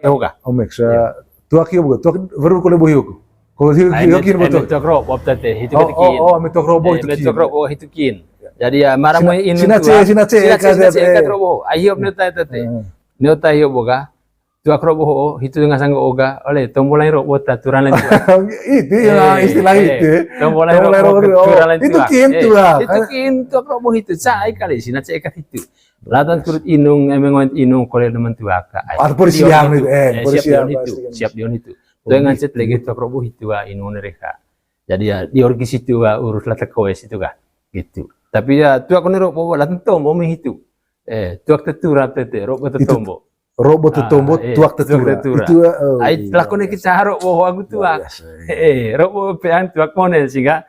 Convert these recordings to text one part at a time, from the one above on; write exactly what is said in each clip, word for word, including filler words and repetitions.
Hio ga. Omex, tuak hio boga, tuak weru kole bo hio ku. Kole hio, hio kin bo tuak. Tuak robo tete, hitu kata kin. Oh, ame tuak robo hitu kin. Tuak robo hitu kin. Jadi ya, marang mo inu sinace, sinace, sinace, sinace, kat robo. Ai hio ne ta tete. Ne ta hio boga. Tuak robo ho, hitu ngasang oga, ole, tombo lain robo ta, turan lain tuak. Itu ya, istilah itu. Tombo lain robo, turan lain tuak. Itu kin tuak. Itu kin tuak robo hitu, sa ai kali, sinace kat hitu. Latan kurut inung, eme ngoen inung, kole nemen tuak ka. Ar pori siang itu, eh, pori siang itu, siap dion itu. Tuh ngancet lagi tuak robo hitu, ah, inung nereka. Jadi ya, di orgi situ, ah, urus latak kowe situ kah. Gitu. Tapi ya, tuak ne robo, latan tombo mi hitu. Eh, tuak tetura tete, robo tetombo. Robo tetombo, tuak tetura. Itu, eh, ai lakone kita robo ho agu tuak. Eh, robo peang tuak mone sih kah.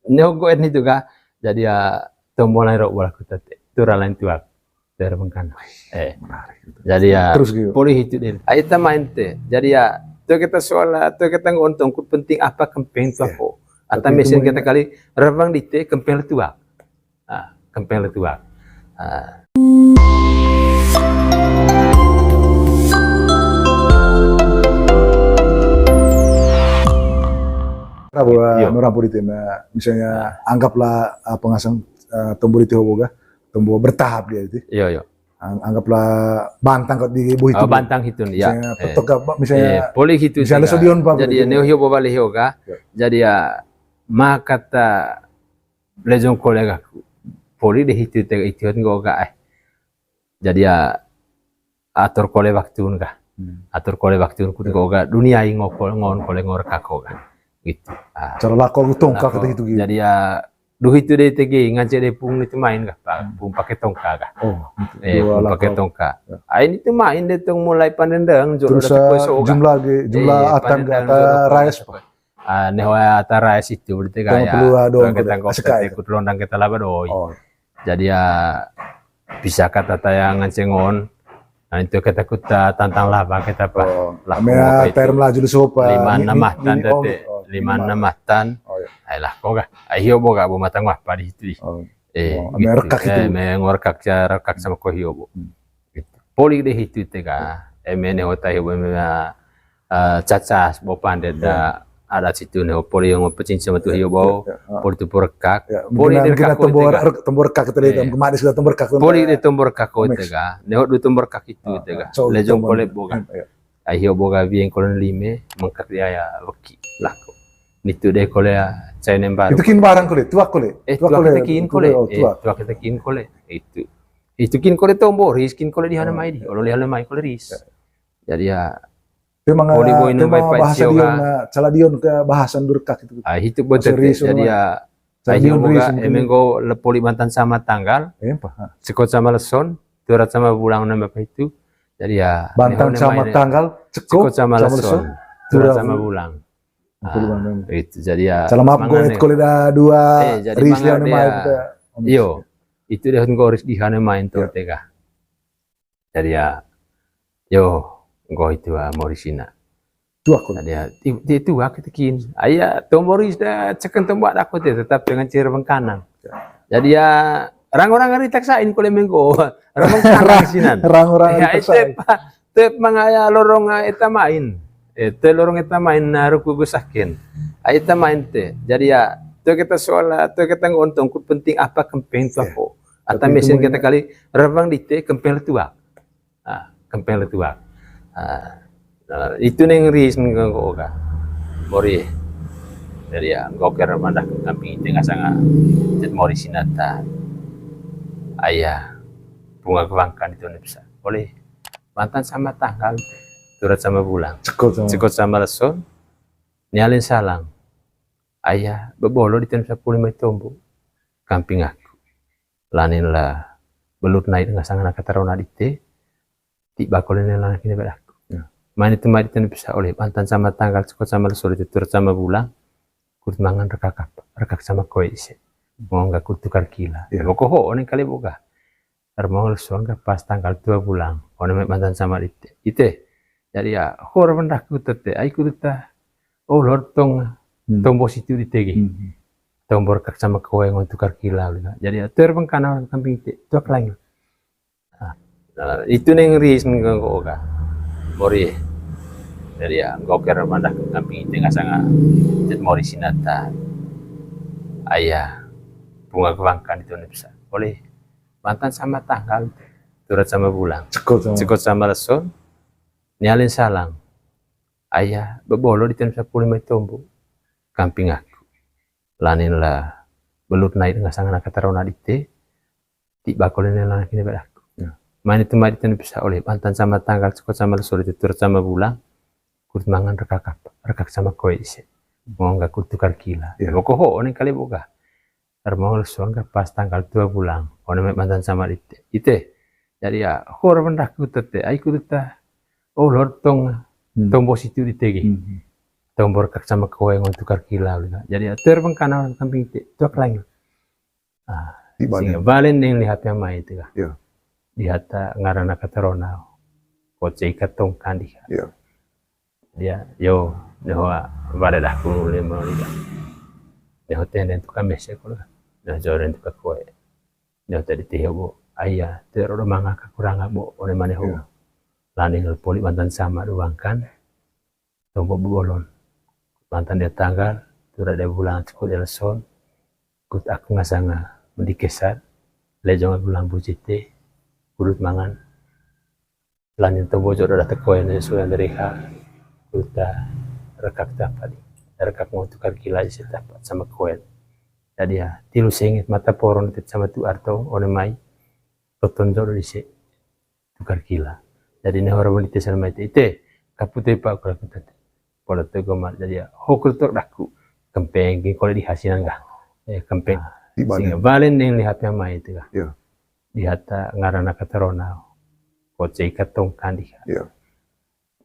Neo goen hitu kah. Jadi ya, tombo lain robo laku tete. Tura lain tuak. Dari mengkana. Eh. Jadi ya, terus gitu. Poli hitu deh. Ai ta main te. Jadi ya, tuh kita soal, tuh kita ngontong ku penting apa kempeng tuak ko. Ata mesin kita kali, rebang di te kempeng tuak. Ah, kempeng letuak. Ah. Prabu, eh, orang politik, nah, misalnya anggaplah, eh, pengasang, eh, tombo di Tihoboga, tombo bertahap dia itu. Iya, iya. Ang-, anggaplah bantang kok di buah itu. Oh, bantang itu nih, ya. Misalnya petok apa, misalnya, eh, poli itu misalnya sodion apa. Jadi, neo hio bobale hio ga. Ya. Jadi ya, makata lejong kole gaku. Poli de hitu te, itiot nggo ga, eh. Jadi ya, atur kole waktun ga. Hmm. Atur kole waktun kun nggo ga, dunia i ngo kole, ngon kole ngor kako ga. Gitu. Ah. Cara lako lu tongka kata itu gitu. Jadi ya, duh itu de tege, ngance de pung itu main ga, pa-, pung pake tongka ga. Oh, gitu. Eh, pung pake tongka. Ya. Ah, ini tuh main de tong mulai pandendang, jolo. Terus, eh, jumlah ge, jumlah atan ga, ata rais, pa. Ah, neho ata rais itu berarti kayak perlu ada orang kita nggak usah ikut londang kita laba doi. Oh. Jadi ya bisa kata tayang ngancengon. Nah, itu kita kuta tantang laba kita apa. Oh. Lah, ame term laju lu sopa. Lima enam matan tete. Lima enam matan. Oh, iya. Ayolah, kok gak? Ayo, bo gak, bo matang apa di situ. Oh. Eh, ame rekak itu. Ame rekak, rekak sama ko hio bo. Hmm. Gitu. Poli de hitu te ga. Eme neho ta hio bo eme, eh, cacas bo pandet da adat situ neho poli ngo pecin sama tu hio bo. Poli tu porekak. Poli de rekak ko te ga. Tombo rekak tadi, kemarin sudah tombo rekak. Poli de tombo rekak ko te ga. Neho du tombo rekak itu te ga. Lejong kole bo ga. Ai hio bo ga wieng kole lime, mengkak dia ya weki lako. Nitu de kole ya, cai nembar. Itu kin barang kole, tuak kole. Eh, tuak kole, kita kin kole. Eh, tuak kita kin kole. Itu. Itu kin kole tombo ris, kin kole di hana mai di. Olo di hana mai kole ris. Jadi ya, poli bo inu mai pai sio ga. Cala dion ke bahasan du rekak itu. Ah, itu betul. Jadi ya, ai hio bo ga, eme nggo le poli bantan sama tanggal. Ceko sama leson, turat sama bulang nambah apa itu. Jadi ya, bantan sama tanggal, ceko sama leson, turat sama bulang. Ah, itu jadi ya. Salah maaf, goet kole da dua. Eh, jadi ris mangga dia. Iyo, itu dia nggo ris di hana main tuh tega. Jadi ya, yo, nggo itu, ah, morisina. Tuak ko. Jadi ya, ti-, ti-, tuak kita kin. Aya, tombo ris da, ceken tombo ada ko te, tetap dengan ciri bengkanang. Jadi ya, orang-orang ngeri taksain kole menggo. Orang bengkanang sinan. Orang-orang ngeri taksain. Tep mangaya lorong, ah, eta main. Eh, te lorong eta main na ruku gusaken. Ah, eta main te. Jadi ya, te kita soal, ah, te kita ngontong ku penting apa kempeng tuak ko. Ata mesin kita kali, rebang di te kempeng letuak. Ah, kempeng letuak. Ah, nah, itu neng ris neng ko ga. Mori. Jadi ya, nggo kira mandak kamping ite ngasanga. Cet mori sinata. Aya. Bunga kebangkan itu bisa. Boleh. Bantan sama tanggal, turat sama bulang. Cekot sama. Cekot sama leson, nialin salang. Aya, bebolo di ten sapuluh mai tombo. Kamping aku. Lanin la belut naik dengan sangan kata rona dite. Tiba kole ne lanak ini bedaku. Ya. Main itu mai di ten bisa oleh bantan sama tanggal, cekot sama leson, turat sama bulang. Kurut mangan rekak apa? Rekak sama koe ise. Ngongga kurut tukar kila. Ya. Boko ho, oning kali boga. Armong leson ka pas tanggal dua bulang. One me mantan sama dite. Ite. Jadi ya, hor mendaku tete. Ai kudu ta. Oh, lor tong. Hmm. Tombo situ ditegi. Hmm. Tombo rekak sama koe ngon tukar kila. Jadi ya, terbengkana kamping te. Tuak lagi. Ah, nah, itu neng ris neng ko ka. Mori. Jadi ya, nggoker mandak kamping ite ngasanga tet mori sinata. Aya, bunga kebangkan itu nipsa. Oleh bantan sama tanggal, turat sama bulang. Cekot sama. Cekot sama leson, nialin salang. Aya, bebolo di tensa puli mai tombo. Kamping aku. Lanin la belut naik dengan sangan katarona dite. Ti bakol ini lana kini badaku. Ya. Main itu mai di tensa oleh bantan sama tanggal, cekot sama leson, itu turat sama bulang. Kut mangan rekak apa? Rekak sama koe ise. Mau nggak kut tukar kila. Ya. Boko ho, oning kali boga. Armang leson ka pas tanggal dua bulang. One mai bantan sama ite. Ite. Jadi ya, hor bendak ku tete. Ai ku tete. Oh, lor tong. Hmm. Tombo situ di tegi. Hmm. Tombo rekak sama koe ngon tukar kila. Jadi ya, ter bengkana orang kamping ite. Tuak lagi. Ah, di mana? Singa balen deng lihat yang mai itu lah. Ya. Di hata ngarana katarona. Koce ikat tong kandi. Ya. Dia, yo, neho bale dah kunu lima liga. Neho tenden tu kami seko lah. Neho joren tu kakoe. Neho tadi teh bo. Aya, tero do manga kakuranga bo, one mane ho. Ya. Laning poli bantan sama do bangkan. Tombo bebolon. Bantan dia tanggal, turat dia bulang, cekot dia leson. Kut aku ngasanga mendikesat. Lejong aku lampu cite. Kudut mangan. Lanin tombo jodo da tekoen suan dari ha. Kuta rekak tapa di. Rekak mau tukar kila isi tapa sama koen. Jadi ya, tilu sengit mata poron tet sama tu arto one mai. Toton jodo di se tukar kila. Jadi ne hora mendite sama ite. Ite, kapute pa aku laku tete. Pola tu gomar. Jadi ya, hokur tok daku. Kempeng, kole di hasinan gah. Eh, kempeng. Di balen. Singa balen deng lihat yang mai itu gah. Ya. Di hata ngarana katarona. Koce ikat tong kandi. Ya.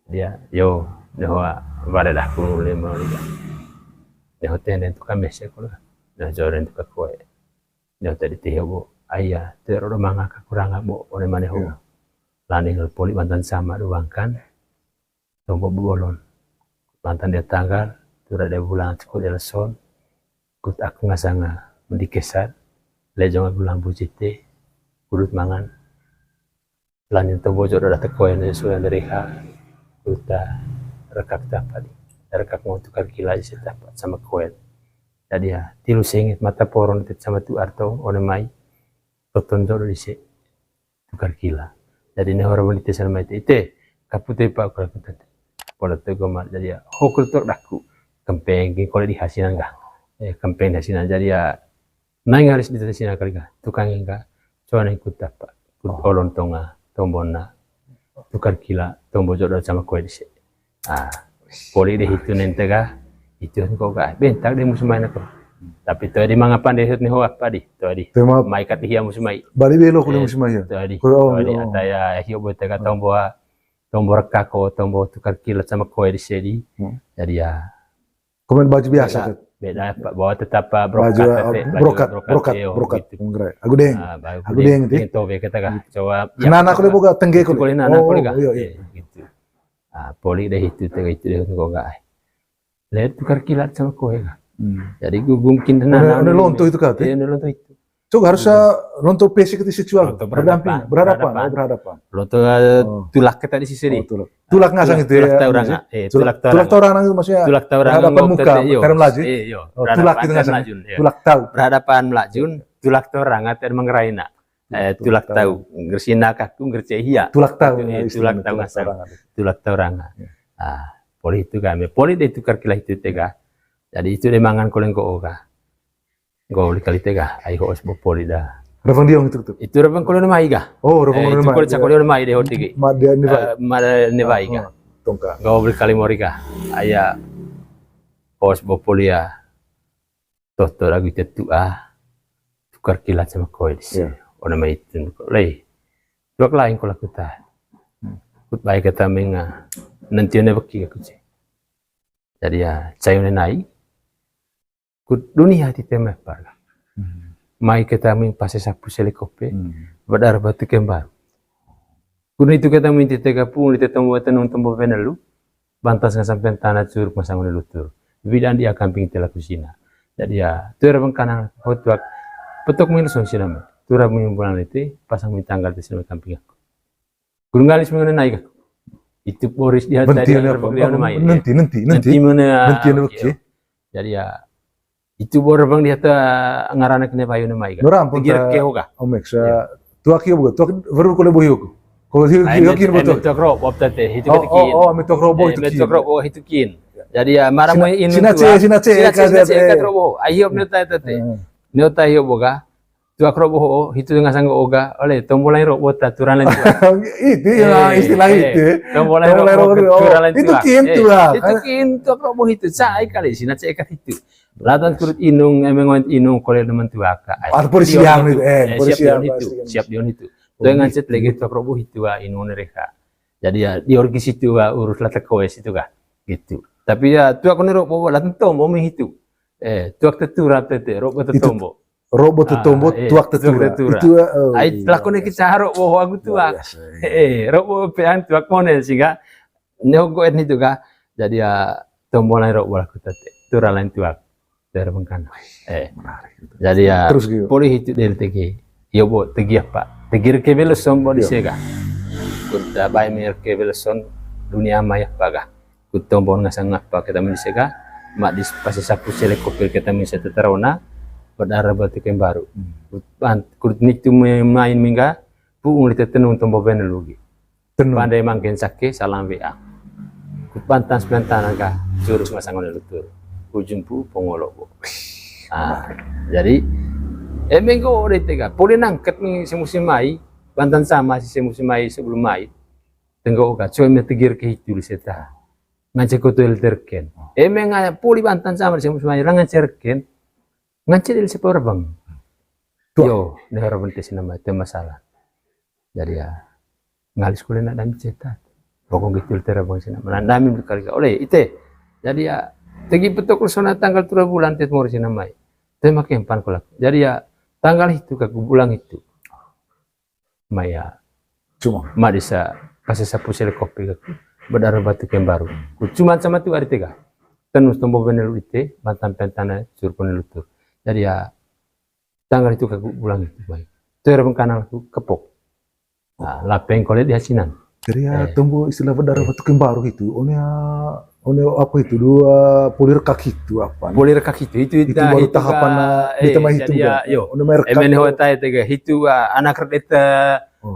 Dia, yo, neho bale dah kunu lima liga. Neho tenden tu kami seko lah. Neho joren tu kakoe. Neho tadi teh bo. Aya, tero do manga kakuranga bo, one mane ho. Ya. Laning poli bantan sama do bangkan. Tombo bebolon. Bantan dia tanggal, turat dia bulang, cekot dia leson. Kut aku ngasanga mendikesat. Lejong aku lampu cite. Kudut mangan. Lanin tombo jodo da tekoen suan dari ha. Kuta rekak tapa di. Rekak mau tukar kila isi tapa sama koen. Jadi ya, tilu sengit mata poron tet sama tu arto one mai. Toton jodo di se tukar kila. Jadi ne hora mendite sama ite. Ite, kapute pa aku laku tete. Pola tu gomar. Jadi ya, hokur tok daku. Kempeng, kole di hasinan gah. Eh, kempeng di hasinan. Jadi ya, nai ngaris di hasinan kali gah. Tukang enggak. Cuman ikut apa? Ikut olon tonga, tombona. Tukar kila, tombo jodo sama koe di se. Ah, poli deh itu nente gah. Itu ko gah. Bentak deh musuh main aku. Tapi tuh di manga pande hut nih apa di? Tuh di. Tema. Mai kat dia musuh mai. Bali belo kuliah musuh mai ya. Tuh di. Tuh di. Ataya hio bote ka tombo, tombo rekako, tombo tukar kila sama koe di se di. Hmm. Jadi ya. Komen baju biasa. Beda, beda, Pak. Bawa tetap, Pak, brokat, baju, ah, tete, baju brokat, brokat, brokat, iyo, brokat, gitu. Aku deng. Ah, baru aku deng, gitu. Pengen tobe kita kah? Gitu. Coba, ya, kenana aku deh boga tengge aku. Boleh nana aku deh kah? Oh, iya, iya. Eh, gitu. Ah, poli deh itu, tengge itu deh, kok enggak, eh. Lihat tukar kilat sama koe kah? Hmm. Jadi gue mungkin kenana. Ada lonto itu kah, teh? Iya, ada lonto itu. Coba harus, eh, lonto pesek itu seksual. Lonto berhadapan, berhadapan, berhadapan. Lonto, eh, tulak kita di sisi. Oh, tulak. Tulak ngasang itu ya. Tulak tauranga. Eh, tulak tauranga. Tulak tauranga itu maksudnya tulak tauranga berhadapan muka, iyo. Cara Melayu. Iyo. Oh, tulak itu ngasang. Tulak tau. Berhadapan Melayu, tulak tauranga, ter mengeraina. Eh, tulak tau. Ngersina kaku, ngerce hia. Tulak tau. Tulak tau ngasang. Tulak tauranga. Ah, poli itu kami. Poli deh tukar kilat itu tega. Jadi itu deh mangan koleng ko oga. Nggo beli kali tega, ai ho'os bo poli da. Ravang diong itu tuh. Itu ravang kolon mai ga? Oh, ravang kolon mai. Itu kolon mai de hoti ge. Mada ne vai. Mada ne vai ga? Tongka. Nggo beli kali mori ga? Aya ho'os bo poli ya. Toto lagu itu tu ah. Tukar kilat sama koe di sini. Ona mai itu ko lei. Dua lain ko laku ta. Kut baik kata menga. Nanti ona beki aku sih. Jadi ya, cayo ne nai. Kut dunia ti teme parga. Mai keta ming pase sapu sele kope, badar batu kembar. Kut itu keta ming ti tega pung, di tetombo tenung tombo venelu, bantas ngasang pentana curuk masang lutur. Bidan dia kamping tela kusina. Jadi ya, tuer bengkanang hotuak, petok ming leson siname. Tura ming bulan lete, pasang ming tanggal te siname kamping aku. Guru ngalis ming nai aku. Itu boris dia tadi. Nanti, nanti, nanti. Nanti mana? Nanti, oke. Jadi ya, itu baru bang dia ta ngarana kena payu nama iga. Nora ampun. Tegir ta ke hoga. Om Eksa. Tuak iyo buka, tuak baru kole bohi aku. Kalau hiu, hiu kin betul. Tuak robo tete, itu. Oh, oh, oh, ami tuak robo itu kin. Tuak robo itu kin. Jadi ya, marah mau ini. Sinace, sinace, sinace, sinace, robo. Ayo, nota tete. Nota iyo boga. Tuak robo, oh, itu dengan sanggup oga. Oleh, tombolan robo ta, turan lain tuak. Itu ya, istilah itu. Tombolan robo, turan lain tuak. Itu kin tuak. Itu kin tuak robo itu. Saya kali, sinace kat itu. Latan kurut inung, emang ngoen inung, kole demen tuaka. Atau polisi yang itu, eh, polisi yang itu, siap dion itu. Tuh ngancet lagi tuak robo itu, ah, inung nereka. Jadi ya, di orgi situ, ah, urus latak kowe situ kah. Gitu. Tapi ya, tuak nero bawa latan tombo mi itu. Eh, tuak tetura tete, robo tetombo. Robo tetombo, tuak tetura. Itu, eh, ai, lakone kita robo aku tuak. Eh, robo peang tuak mone sih kah. Neo goen itu kah. Jadi ya, tombolan robo laku tete. Tura lain tuak. Dari bengkana. Eh. Menarik itu. Jadi ya, terus gitu. Poli itu dari tegi. Yo bo, tegi apa? Tegi reke beleson bo di sega. Kunta bai mer ke beleson dunia maya paga. Kutombon ngasang apa kita mendisega, mak dis pasi sapu sele kopil kita mendisega teterona, berdarah batu kembaru. Kut nitu main mingga, puung lite tenung tombo bene lugi. Tenung. Pandai mangkin sake, salam W A. Kut pantan sebentar naga, curus ngasang one lutur. Ujung pu pongolo bo. Ah, jadi, emeng go deh tega. Poli nangket nih semusim mai, bantan sama si semusim mai sebelum mai. Tenggo ka, coy me tegir ke hitu di seta. Ngance ko toil terken. Eme nga poli bantan sama di semu semai, ngance reken. Ngance del sepa orang bang. Yo, ne orang bente sina mai, te masalah. Jadi ya, ngalis kule nak dami ceta. Pokok gitu tera bang sina. Mana dami berkali-kali. Oleh, ite. Jadi ya, tegi petok sona tanggal tura bulan tet mori sina mai. Te make empan kolak. Jadi ya, tanggal itu kaku bulan itu. Maya. Cuma. Ma disa pasi sapu sele kopi ke. Berdarah batu kembaru. Ku cuman sama tu ari tega. Tenus tombo bene lu ite, bantan pentana surpun lutur. Jadi ya, tanggal itu kaku bulan itu mai. Tuh era bengkana aku kepok. Nah, lapeng kole di hasinan. Jadi ya, tombo istilah berdarah batu kembaru itu. One ya, One apa itu, dua poli rekak itu apa? Poli rekak itu, itu, itu baru tahapan, eh, ditambah itu ya, yo. One mai rekak. Emen ho tai tega itu, ah, anak redeta,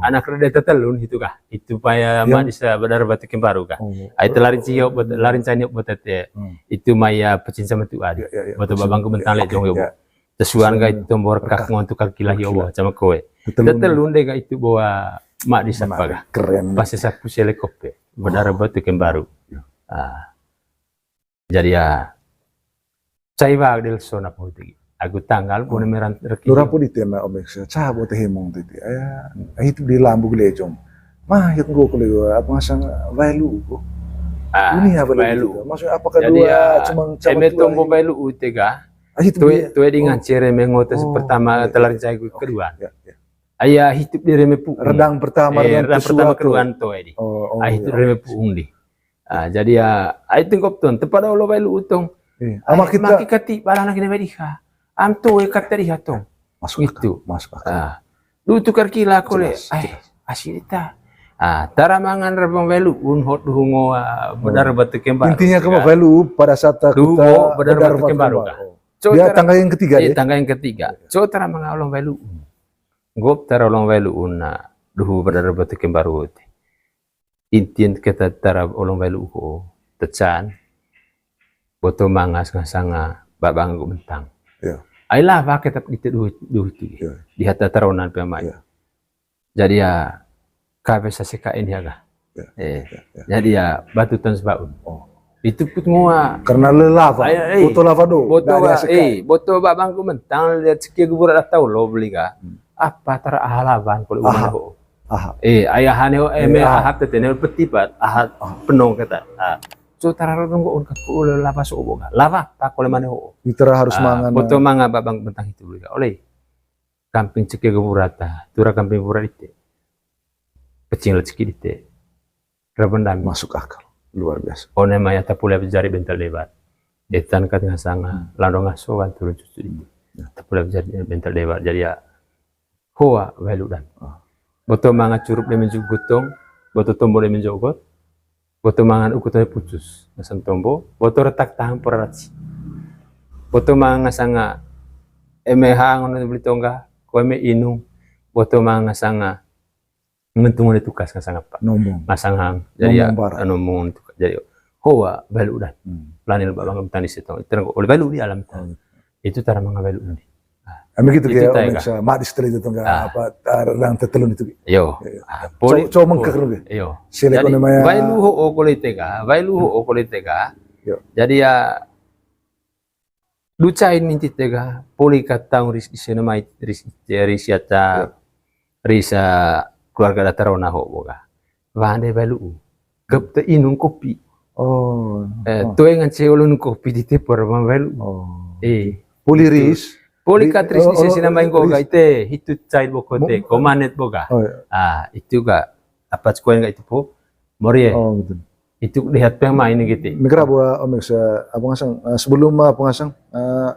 anak redeta telun itu kah? Itu paya ma disa berdarah batu kembaru kah? Ai telarin cio buat, larin canyo buat tete. Itu maya pecin sama tu adi. Buat babang ku bentang lek dong yo. Tesuan ga itu tombo rekak ngon tukar kilah yo bo sama kowe. Tetelun de ga itu bawa ma disa paga. Keren. Pasi sapu sele kope. Berdarah batu kembaru. Ah. Jadi ya, cai bag del sona pau tegi. Aku tanggal pun meran reki. Lura pun di tema Om Eksa, cah bo te hemong titi. Aya, itu di lambu gelejong. Mah, ya tunggu aku lego, apa ngasang vailu ko. Ah, ini apa vailu. Maksudnya apakah dua cuma eme tombo vailu tega. Itu tue di ngancere mengotes pertama telar cai kedua. Aya hidup di reme puung. Redang pertama, eh, redang pertama kedua to edi. Ai hidup reme puung di. Ah, jadi ya, ai tengkop ton, tepada olo bai lu'u tong. Ama kita maki kati barang kena bai diha. Am to e kata diha tong. Masuk akal. Masuk akal. Ah. Du tukar kila kole. Ai, asli ta. Ah, tara mangan rabang bai lu'un hot duhungo, ah, bedar batu kembar. Intinya kama bai lu'u pada saat kita bedar batu kembar. Dia tanggal yang ketiga, ya? Tanggal yang ketiga. Co tara mangan olong bai lu'un. Gop tara olong bai lu'un na duhu bedar batu kembar. Intin keta tara olong bai lu'u ko, tecan, boto mangas ngasanga babang gu mentang. Ai lava keta dite duhu, duhu tu. Di hata taronan pe amai. Jadi ya, kabe saseka ini aga. Eh, jadi ya, batu tons baun. Itu put ngoa. Karena lelava, boto lava do. Boto ba, eh, boto babang gu mentang, lihat sekia gubur atau lo beli ga. Apa tara ahalavan kalau umah ho. Aha. Eh, ayahane ho, eh, me aha. Ahap tete ne petipat, aha penong kata. Ah. So tararo dong go unkat ku ule lava so obo ga. Lava tak oleh mana ho. Itera harus mangan. Boto manga babang mentang itu beli ga. Oleh kamping ceke gepurata, tura kamping pura dite. Pecing rezeki dite. Rabendam. Masuk akal. Luar biasa. One maya tapule jari bentel debat. Etan kat ngasanga, lando ngasoan turun cucu dite. Tapule jari bentel debat. Jadi ya, hoa welu dan. Boto manga curup de menjuk gutong, boto tombo de menjogot. Boto mangan ukut eme pucus, ngasang tombo, boto retak tahang poraraci. Boto mangan ngasanga eme hang ono beli tongga, ko eme inung, boto mangan ngasanga ngentung ane tukas ngasang apa. Nombong. Ngasang hang. Jadi ya, nombong bara. Nombong tukas. Jadi hoa balu dan. Hmm. Planil babang tani setong. Terang oleh balu di alam. Hmm. Itu tara manga balu ni. Ami gitu. Itu kayak orang sa mak di setelah itu tongga apa, tarang tetelun itu. Yo. Poli, cowok mengkek lu. Yo. Jadi balu ho o kolete ka, balu ho o kolete ka. Yo. Jadi ya ducain minti tega, poli ka taung ris di sena mai ris, ris ata, ris keluarga datarona ho boga. Wande balu. Gap te inung kopi. Oh. Eh, toe ngance olon kopi di tepor ma balu. Oh. Eh. Poli ris. Poli ka tris di sena mai ko ga ite, hitu cair boko te, ko manet boga. Oh, iya. Ah, itu ga apa cekuen ga itu po. Morie. Oh, gitu. Itu lihat pemain gitu. Negara buah Om X, eh, apa ngasang, eh, sebelum, eh, apa ngasang, eh,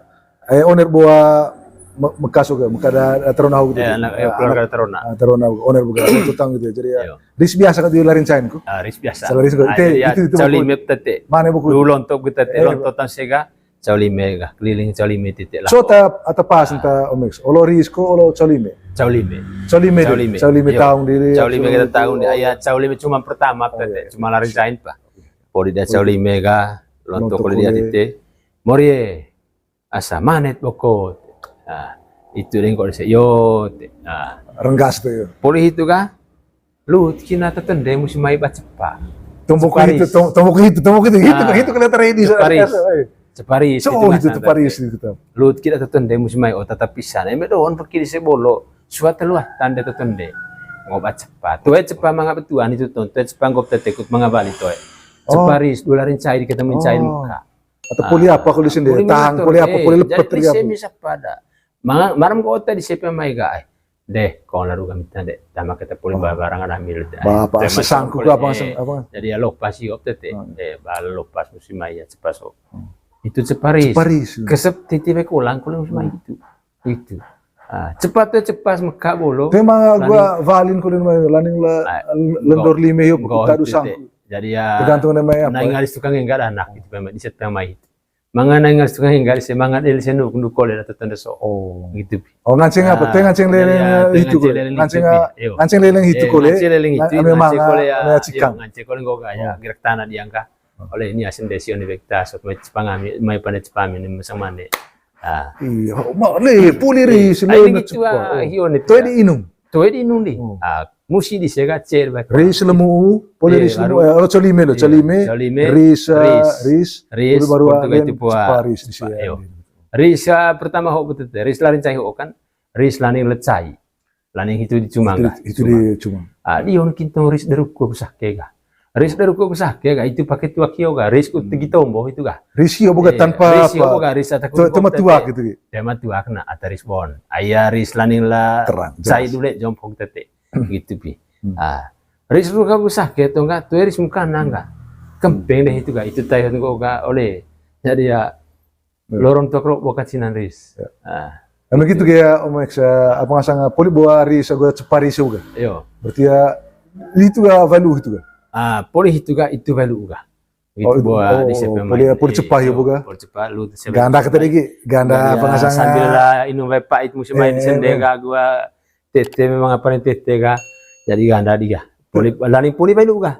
eh, owner buah me-, Mekas juga, Mekas ada, ada terona gitu. Ya, anak, ya, keluarga terona. Ah, terona, owner bukan, tutang gitu ya. Jadi ya, ris biasa kan di larin cain ku. Ah, ris biasa. Salah ris. Ah, itu, jadi ya, itu, itu coli mep tete. Mana buku? Dulu lontok gitu tete, eh, lontok tan sega. Cau lime ga, keliling cau lime titik lah. So ta, ata pas enta Om X. Olo ris ko, olo cau lime. Cau lime. Cau lime. Cau lime taung diri. Cau lime kita taung di. Aya cau lime cuma pertama tete, cuma larin cain pa. Poli dia cau lime ga, lontok koli dia tete. Morie, asa manet boko. Nah, itu deng kok dise yo. Nah. Renggas tu yo. Poli itu ga, Luhut kina tatende musi mai ba cepa. Tombok hitu, tom-, tombok hitu, tombok hitu, hitu, hitu kena terjadi. Ceparis. Ceparis. So, itu ceparis itu. Luhut kina tatende musi mai, oh, tatap pisan. Eme doon pergi di sebolo. Suat teluah tanda tatende. Ngo ba cepa. Toe cepa manga betuan itu ton. Toe cepa ngop tetekut manga bali toe. Ceparis, dua larin cair kita mencair muka. Atau poli apa kalau di sini? Tahang poli apa, poli lepet. Jadi semi sepada. Manga, maram ko otak di sepe mai ga, eh. Deh, kau lalu kami tande, tama kita poli barang ada milik. Bapak sesangku ke apa, apa? Jadi ya lopas sih op tete. Eh, bal lopas musim mai ya cepas op. Itu ceparis. Ceparis. Kesep titi baik ulang kalau musim mai itu. Itu. Ah, cepat tuh cepas meka bolo. Tema gua valin kalau mai laning la lendor lime yuk kita dusang. Jadi ya tergantung nama apa. Nah, ingalis tukang enggak ada anak itu memang di set mai itu. Manga na ingal sungai ingal se manga del se nuk nuk kole la tatanda so. Oh. Gitu pi. Oh, nganceng apa? Teh nganceng leleng itu kole. Nganceng, nganceng leleng itu kole. Nganceng leleng itu. Ame manga kole ya, cikang. Nganceng kole nggo ga ya, gerak tanah diangka. Oleh ini asin desi oni bekta sot mai cepang ami, mai pane cepami ni mesang mane. Ah. Iya, mane puli ri selain cepa. Ini gitu ah, hiyo ni. Toe di inung. Toe di inung di. Ah, musi di sega cer ba. Ris lemu, poli ris lemu, eh, olo colime lo, colime. Colime. Ris, ris, ris, baru baru itu pua. Ris di sini. Ris pertama ho betul, ris larin cai ho kan, ris laning lecai. Laning itu di cumang ga. Itu di cumang. Ah, di on kintong ris deruko besake ga. Ris deruko besake ga, itu pakai tuak hio ga, ris ku tegi tombo itu ga. Ris hio boga tanpa ris hio boga, ris ata ku tuak gitu. Tema tuak na ata ris bon. Aya ris laning la cai dule jompok tete. Gitu pi. Ah. Ris ruka gusah ke to enggak, tu ris mukana enggak. Kempeng deh itu enggak, itu tai enggak oleh. Jadi ya, lorong tokro boka cinan ris. Ah. Anu gitu kayak Om X, eh, apa ngasang poli bawa ris, gua cepari sih enggak. Yo. Berarti ya, itu enggak value itu enggak. Ah, poli itu enggak, itu value enggak. Itu buat di siapa poli, poli cepa ya buka. Poli cepa lu. Ganda kata digi, ganda pengasang sambil lah inung bae pait musim main sendega gua tete memang apa nih tete ga. Jadi ganda dia. Poli laning poli bae lu ga.